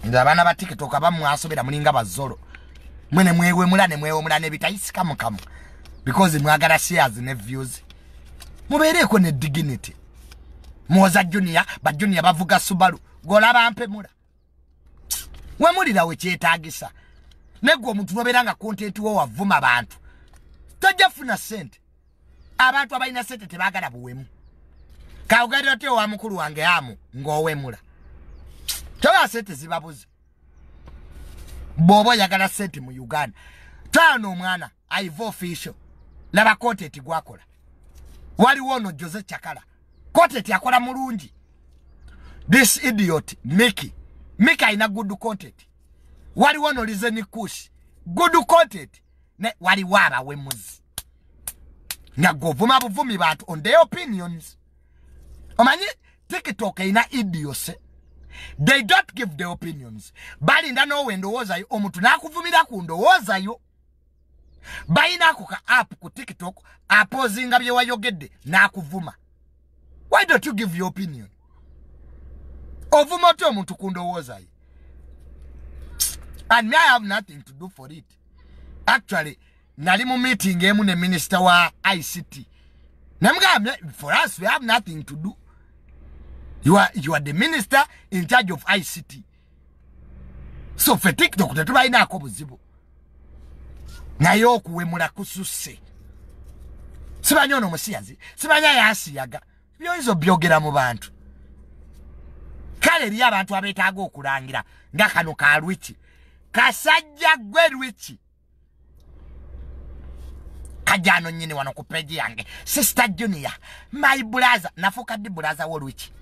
Nze abaana ba TikTok abamwasobera mulinga bazolo. Mwene mwewemula ne mwewemula n'ebitayisika mukamu because mwagala shares ne views. Mubeereko ne dignity. Muwoza Junior, ba Junior bavuga Subaru, golaba mpemula. Wemulira we kyetaagisa. Negwe omuntu nobeera nga content wo wavuma bantu, tojja funa ssente. Abantu abalina ssente tebaagala buwemu. Kawugalira otya owa mukulu wange amu ng'owemula? Toba ssente zibabuze. Bw'oba oyagala ssente mu Uganda, taano omwana Ivo Official, laba content gwakola. Waliwo ono Jose Chakala, content akola mulungi. This idiot Mickey, Mickey alina good content. Waliwo ono Lizeni Kush, good content. Ne waliwo abawemuzi nga govuma buvumi bantu on their opinions. Omanyi TikTok erina idiocy, they don't give their opinions. Balinda n'owa endowoozayo, omuntu n'akuvumira ku ndowoozayo. Balina ako ka app ku TikTok, apozinga bye wayogedde n'akuvuma. Why don't you give your opinion? Ovuma otya omuntu ku ndowoozayo? And me, I have nothing to do for it. Actually, nali mu meeting emu ne minister wa ICT, namugamba, "For us, we have nothing to do. You are the minister in charge of ICT, so fe TikTok tetubalinaako buzibu." Naye okuwemula kususse. Simanyi ono musiyazi, simanya yansiyaga. Byoyinza obyogera mu bantu. Kale eriyo abantu abeetaaga okulangira nga kano ka lwiki kasajja gwe lwiki kajano nyini wano ku page yange. Sister Junior, my brother, nafuuka ddi brother wo lwiki?